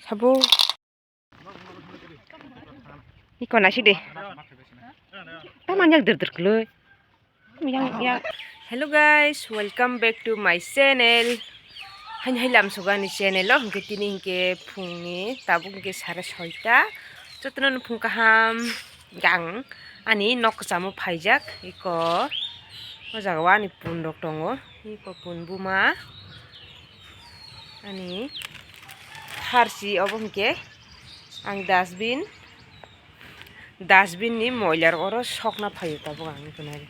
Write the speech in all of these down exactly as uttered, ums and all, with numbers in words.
Habo. Iko nasi de. Taman yak dir dir kloi. Yang, yang. Hello guys, welcome back to my channel. Haini hai lam suga ni channel o hingke tini hingke phungni tabuk hingke sare soita. Jotono phung kaham gang ani nok kosamo phaijak iko. O jaga o ani pun rok tongo. Iko pun buma ani tharsi obo hingke ang dustbin. Dustbin ni moila rok oro sokna phaio tabuk ang nukho nai.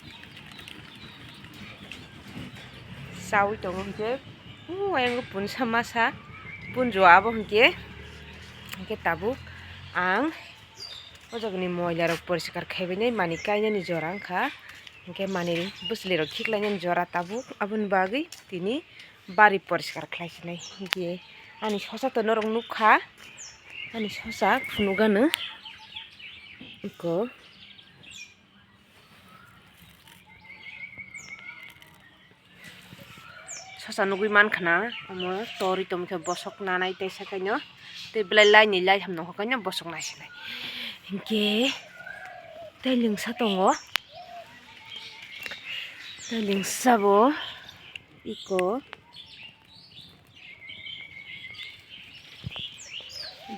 Chaui tongo hwnkhe, o ayang punsa masa punjo abo hwnkhe, hwnkhe tabuk ang o jaga ni moila rok poriskar khaibainai, mani kainani jora wngkha, hwnkhe mani bwsli rok khiklainani jora tabuk, aboni bagwi tini bari poriskar khlai sinai. Hwnkhe ani sosa to norok nukha, ani sosa phunukgano eko. Sosa nugui mankha na, omo tori tongkhe bosok nanai tei sakaino tei belai laini lai ham nongkha kaino bosok naisinai. Hwnkhe tei lingsa tongo, tei lingsa bo eko.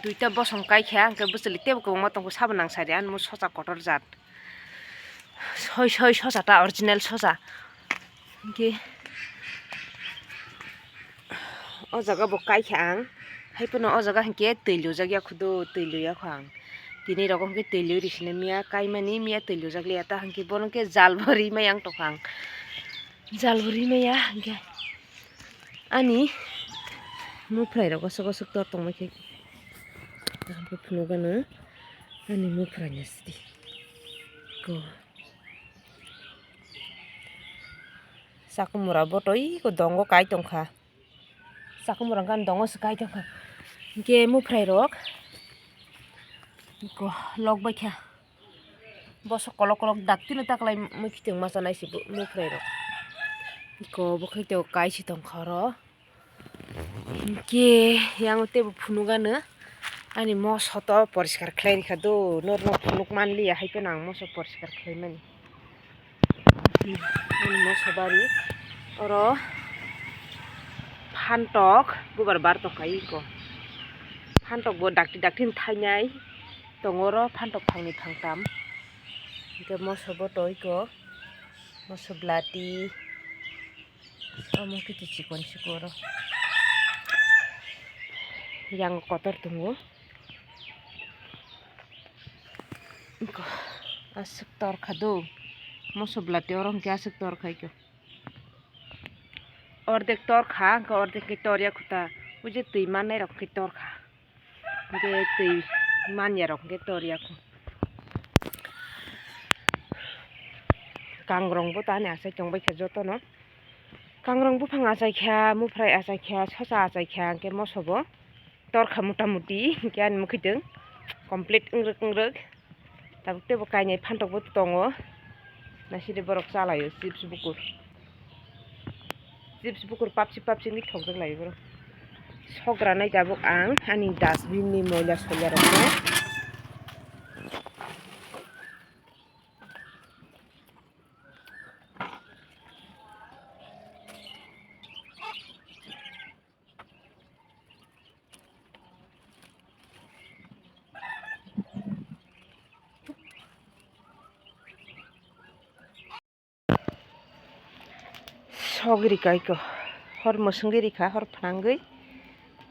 Duita bosong kaikha, hwnkhe bwswli teibo kwbangma tongo, sabo nang sari, ani mo sosa kotor jat. Soi soi sosa ta, original sosa. Hwnkhe o jaga bo kaikha ang. Haiphano o jaga hwnkhe twi lujak ya khudu, twi luya kho ang. Tini rogo hwnkhe twi lui risina miya kaimani, miya twi lujak liya ta hwnkhe bono khe jal bo rimai ang tongkha ang. Jal bo rimai ya hwnkhe. Ani muprai rok aswk aswk tor tongmai khe, tamo khe phunukgano ani muprai ni sidi ko. Chakwmura bo twi ko dongo kai tongkha, chakwmura wngkha dongo se kai tongkha, hwnkhe muprai rok ko lok baikha. Bosok kolok kolok daktino taklai mui kiting masa nai se muprai rok. Iko bo khe to kai se tongkha oro. Hwnkhe yang teibo phunukgano ani moso to poriskar khlai rikha do, norno phunuk manliya hai phano ang moso poriskar khlai mani. Ani moso bari oro phantok bubar bar tongkha iko. Phantok bo dakti dakti thainai. Tongo oro phantok phangni phangtam. Hwnkhe moso bo toiko, moso blati. Omo khe chikon chikon oro. Yang kotor tongo. Aswk tor kha do. Moso blati oro hwnkhe aswk tor khaikhe. Ordek tor kha, hwnkhe ordek khe tor ya kho ta. Ui je twi mannai rok khe tor kha. Hwnkhe twi manya rok hwnkhe tor ya kho. Kangrong bo tani achai tong bai kha jotono. Kangrong buphang achai kha, muprai achai kha, sosa achai kha, hwnkhe moso bo tor kha mota moti, hwnkhe ani mwkhwtwng complete wngrwk wngrwk. Tabuk teibo kainwi phantok bo tongo. Naisidi borok chalaio chips bukur. Chips bukur papsi papsi wngwi thokjak lai borok. Sokranai tabuk ang ani dustbin ni moila soila rokno. Sogwi rikha iko, hor mwswngwi rikha, hor phnangwi.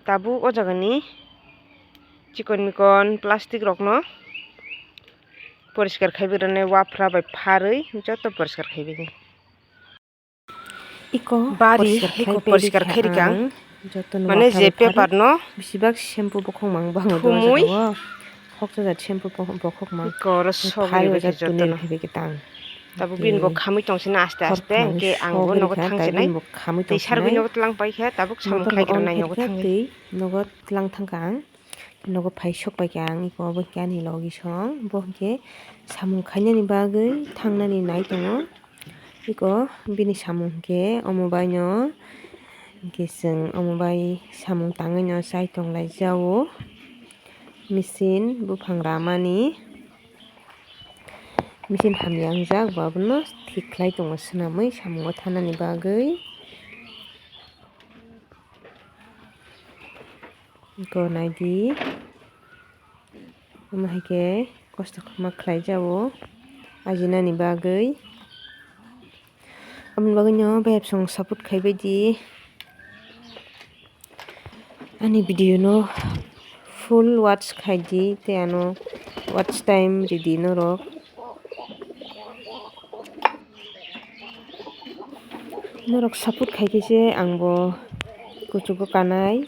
Tabuk o jagani chikon mikon plastic rokno poriskar khaiwi rwnai, wafra bai pharwi joto poriskar khaiwi. Iko bari poriskar iko khai poriskar khai rikha ang. Mane je paper no. Besibak shampoo bokhok mang bang thumui. Hoksa jat shampoo bokhok mang. Iko oro sok phai rikha jotono. Tabuk bini bo khamwi tong sini aste aste, hingke ang bo nogo thang sinai. Tei sargwi nogo tlang paikha, tabuk samung khlai rwnai nogo thangwi. Nogo tlang thangkha ang. Nogo phai sok pai kha ang, iko bo hingke ani logi song, bo hingke samung khainani bagwi thangnani nai tongo. Iko bini samung hingke omo baino, hingke chwng omo bai samung tangwi no chai tong lai jao. Machine buphang ramani, machine hamya wngjak, bo abono thik khlai tongo swnamwi samungo thanani bagwi. Eko naidi, omo hai khe kosto ma khlai jao ajinani bagwi. Aboni bagwino bayapsong support khai baidi. Ani video no full watch khai di, tei ano watch time ridi norok. Norok support khai khe se ang bo kuchugo kanai.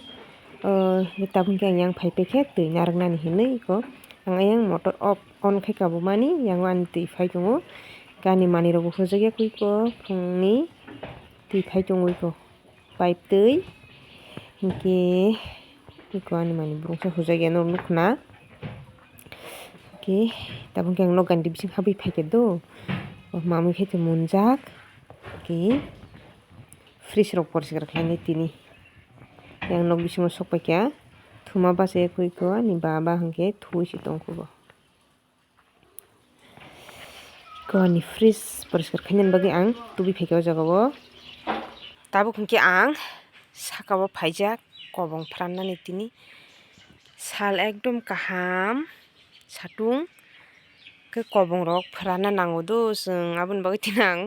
O, tabuk khe ang yang phai phai khe twi narwknani hinwi eko. Ang ayang motor off on khai kabumani, yango ani twi phai tongo. Ani manwi rok bo hujakya kwi eko phungni twi phai tongo eko. Pipe twi, hinkhe eko ani manwi burungsa hujakya norok nukna. Hinkhe tabuk khe ang nok gani bising habwi phaikhe do, o mamwi khe tongmani jak, hinkhe fridge rok poriskar khlainai tini. Yang nok bisingo sok paikha, thuma bachai khe eko ani baba hinkhe thuwi se tongkho bo. Koni fridge poriskar khainani bagwi ang tubui phaikha o jaga o. Tabuk hinkhe ang saka o phaijak kobong phrannani tini. Sal ekdom kaham satung khe kobong rok phranna nango do chwng, aboni bagwi tini ang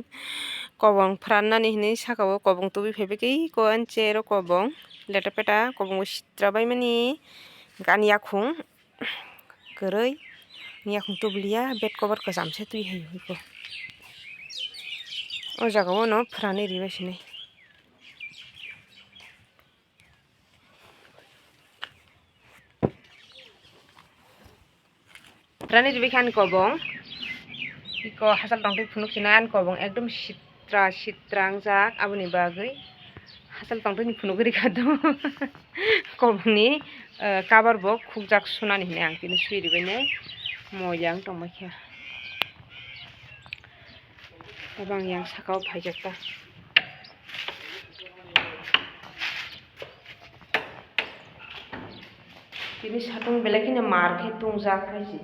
kobong phrannani hinwi saka o kobong tubui phaibai khe eko ani chair o kobong leta peta kobongo sitra baimani ani yakhung. Kwrwi. Yakhung tubuliya, bed cover kwcham se twi hai eko. O jaga o no phrani ribai sinai. Phrani ribai khe ani kobong. Eko hachal tongtwi phunuk sinai ani kobong ekdom sit. Sitra sitra wngjak, aboni bagwi hachal tongtwini phunugwi rikha do. Kobongni, eh, cover bo khukjak sunani hinwi ang tini swi ribainai. Moya wng tongbaikha. Tabang yang saka o phaijak ta. Tini satung belai kheno mar khe tungjak hai se.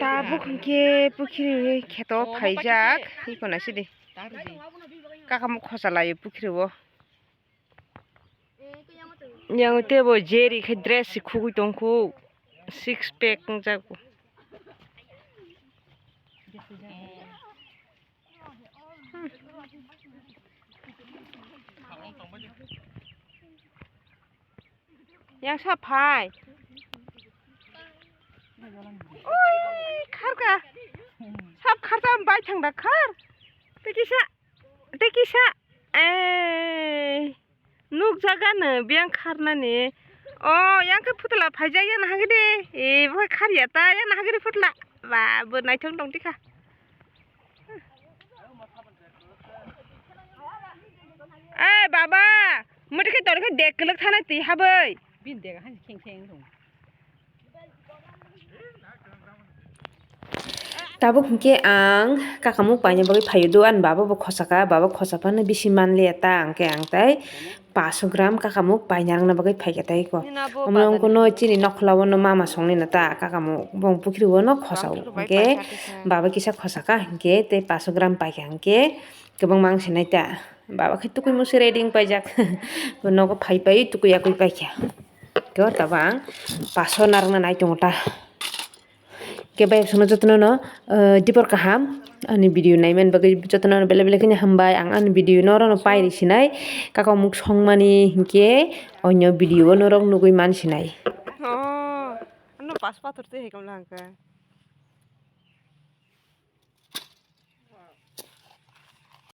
Tabuk hinkhe pukhiri kheto phaijak, iko naisidi. Kaka muk khosa laio pukhiri o. Yang tebo jeri khe dress se khugui tongkhu, six pack wngjak. Yang sa phai. Oi, kharka. Sap kharsa bai thang da khar. Tei kisa. Tei kisa. Eh. Nukjagano biyang kharnani. O, yang khe phutla phaijak, yang hagidi. E, bo kharya ta, yang hagidi phutla. Ba, bo naithok tong tikha. Eh, baba, muti khe tor khe dek kwlwk thana twi habwi. Bini dega han kheng kheng rung. Tabuk hinkhe ang kakamuk paina bagwi phaio do, ani baba bo khosaka, baba khosaphano bisi manliya ta, hwnkhe ang tai paso gram kakamuk paina rwna bagwi phaikha tai ko. Omo wngkhe no chini nokhla o no mama songni no ta kakamuk, bong pukhiri o no khosao, hwnkhe baba kisa khosaka, hwnkhe tei paso gram paikha, hwnkhe kwbangma wng sinai ta. Baba khe tukui musi ready wng paijak. Bo nogo phai pai tukui yakui paikha. Khe o tabang paso narwkna nai tongo ta. Khe bai sono jotono no, eh, dipor kaham ani video naimani bagwi jotono no belai belai kheno hambai. Ang ani video no oro no pairi sinai. Kakamuk songmani hinkhe onyo video o norok nugui man sinai. Oh, ano pas pathor twi hai kamla hangka.